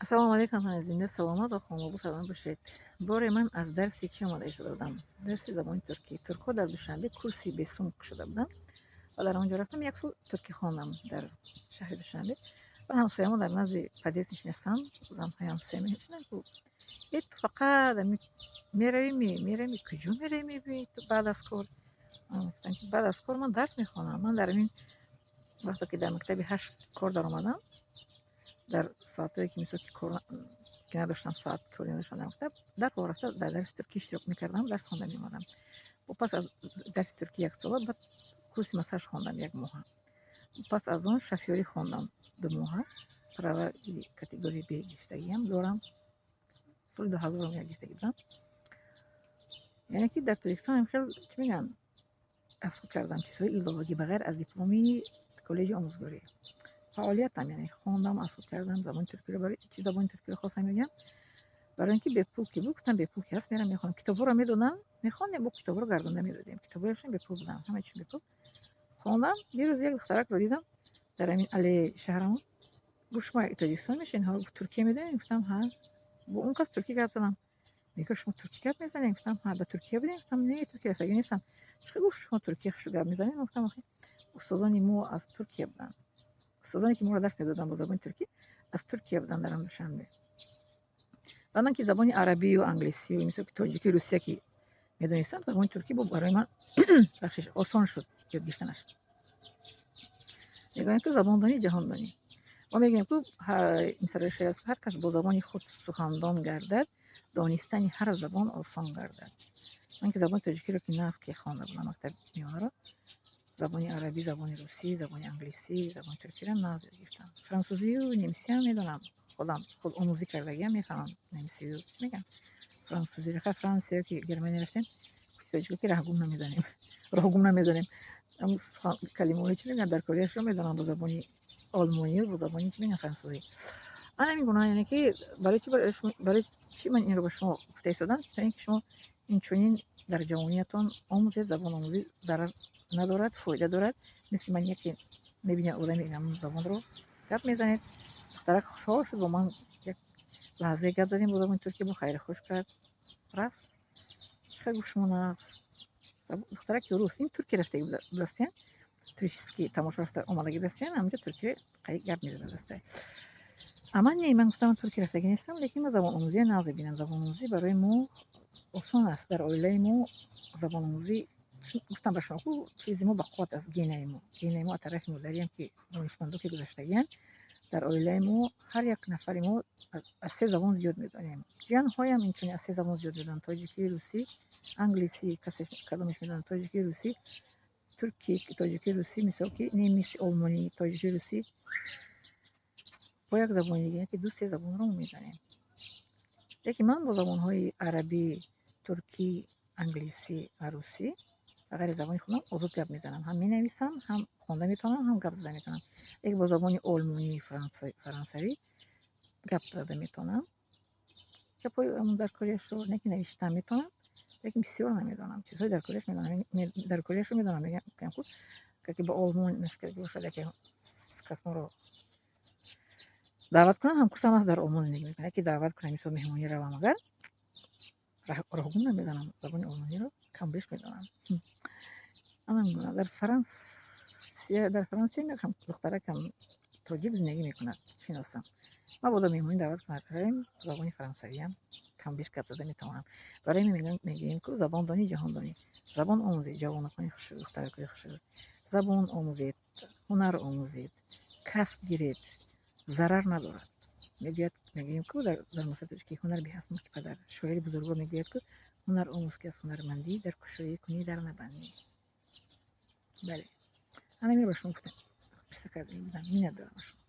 Ассалому алайкум, зинда, саломат ва хонобу саломат бошед. Боре ман аз дарси чӣ омода истода будам? Дарси забони туркӣ. Туркҳо дар Душанбе курси бесум кушода буданд ва дар он ҷо рафтам, як сол туркӣ хондам дар шаҳри Душанбе. Ва ҳамсоямо дар назди подъезд нишинастанд, занҳои ҳамсоя менишинанд. Э, ту фақат меравӣ, меравӣ, куҷо меравӣ, мебиёӣ ту баъд аз кор? Гуфтам, ки баъд аз кор ман дарс мехонам. Ман дар ин вақте ки дар мактаби 8 кор даромадам, дар соатҳое ки, мисол, ки кор ки надоштам, соат кори надоштам дар мактаб, дарҳол рафта дар дарси туркӣ иштирок мекардам, дарс хонда меомадам. Пас аз дарси туркӣ яксола, баъд курси массаж хондам як моҳа, пас аз он шофёрӣ хондам 2 моҳа, права и категория Б гирифтагиам дорам, соли 2000-ум як гирифтагӣ будам. Яъне ки дар Тоҷикистон ҳам хел, чӣ мегӯянд, аз худ кардам чизҳои иловагӣ, ба ғайр аз дипломи коллеҷи омӯзгорӣ. Фаъолиятам, яъне хондам, аз худ кардам забони туркиро. Барои чӣ забони туркиро хостам мегӯям? Барои ин ки бепул ки буд, гуфтам, бепул ки ҳаст, мерам мехонам. Китобҳоро медодам, мехондем, бо китобҳоро гардонда медодем, китобҳояшон бепул буданд, ҳама чиз бепул. Хондам. Дирӯз як духтаракро дидам дар ҳамин аллеяи шаҳрамон. Гуфт: «Шумо Тоҷикистон мешавед?» Ҳо, гуфт: «Туркия медонед?» Гуфтам: «Ҳа». Бо он кас туркӣ гап задам. Мегӯяд: «Шумо туркӣ гап мезанед?» Гуфтам: «Ҳа». «Ба Туркия будем?» Гуфтам: «Не, Туркия рафтагӣ нестам». «Чӣ?» Гуфт: «Шумо туркия хуш гап мезанед». Гуфтам: «Охи, устодони мо аз Туркия буданд, устодоне ки моро дарс медоданд бо забони туркӣ, аз Туркия буданд дар Душанбе». Ва ман ки забони арабию англисию, мисол, ки тоҷикию русия ки медонистам, забони туркӣ бо барои ман, бахшиш, осон шуд ёд гирифтанаш. Мегӯям, ки забондонӣ ҷаҳондонӣ. Мо мегӯем, ку мисраи шеър аст: «Ҳар кас бо забони худ сухандон гардад, донистани ҳар забон осон гардад». Ман ки забони тоҷикиро ки нағз ки хонда будам мактаби миёнаро, забони арабӣ, забони русӣ, забони англисӣ, забони туркиро нағз ёд гирифтам. Франсузию немисиам медонам, худам худомӯзӣ кардагиам, мефаҳмам немисию, чӣ мегӯям, франсузиро. Ха, Франсия ки Германия рафтем, тоҷико ки раҳгум намезанем, роҳгум намезанем. Калимаҳои, чӣ мегӯянд, дар корияшро медонам бо забони олмонию бо забони, чӣ мегӯянд, франсузӣ. Ана ҳамин гуна. Яъне ки барои чӣ ман инро ба шумо гуфта истодам? То ин ки шумо инчунин дар ҷавониятон омӯзед. Забономӯзӣ зарар надорад, фоида дорад. Мисли ман яке мебинад одами ҳамун забонро гап мезанед. Духтарак хушҳол шуд, бо ман як лаҳзае гап задем бо забони туркӣ, бо хайри хуш кард, рафт. Чӣ хел, гуфт, шумо нағз. Духтараки рус, ин Туркия рафтаги будастиян, туристический тамошо рафта омадаги будастиян, ҳаминҷо туркия гап мезада даста. А ман не, ман гуфтам, ман Туркия рафтагӣ нестам, лекин ман забономӯзия нағз мебинам. Забономӯзӣ барои мо осон аст. Дар оилаи мо забономӯзӣ, гуфтам ба шумо ку, чизи мо бақувват аст, генаи мо. Генаи мо аз тарафи модариам ки донишмандо ки гузаштагианд. Дар оилаи мо ҳар як нафари мо аз се забон зиёд медонем. Ҷиянҳоям инчунин аз се забон зиёд медонанд: тоҷикӣ, русӣ, англисӣ. Касе кадомеш медонад: тоҷикӣ, русӣ, туркӣ, тоҷикӣ, русӣ, мисол ки немис, олмонӣ, тоҷикӣ, русӣ, бо як забони дига, ки ду се забонро мо медонем. Лекин ман бо забонҳои арабӣ, туркӣ, англисӣ ва русӣ, ба ғайри забони худам, озод гап мезанам, ҳам менависам, ҳам хонда метавонам, ҳам гап зада метавонам. Лекин бо забони олмонӣ, фаронсавӣ гап зада метавонам, гапҳои дар корияшро не ки навиштан метавонам, лекин бисёр намедонам. Чизҳои дар корияш медонам, дар корияшро медонам. Мегӯям ку, агар ки ба олмон бошад, яке кас моро даъват кунад, ҳамкурсам аст, дар Олмон зиндагӣ мекунад, яке даъват кунад, мисол, меҳмонӣ равам, агар роҳгум намезанам, забони олмониро камбеш медонам. Ана дар Франсия духтаракам тоҷик зиндагӣ мекунад, шиносам. Мабодо меҳмонӣ даъват кунад, равем, забони фаронсавиам камбеш гап зада метавонам. Барои ҳамин мегӯем ку: забондонӣ ҷаҳондонӣ. Забон омӯзед, ҷавонакони хушрӯ, духтаракои хушрӯ, забон омӯзед, ҳунар омӯзед, касб гиред, зарар надорад. Мегӯяд, мегӯем ку дар масъалаи тоҷикӣ: «Ҳунар беҳ аз мулки падар». Шоири бузургвор мегӯяд ку: «Ҳунар омӯз, ки аз ҳунармандӣ дар кушоӣ кунӣ, дар набандӣ». Бале, ана инро ба шумо гуфтам, қисса карда будам. Миннат дорам ба шумо.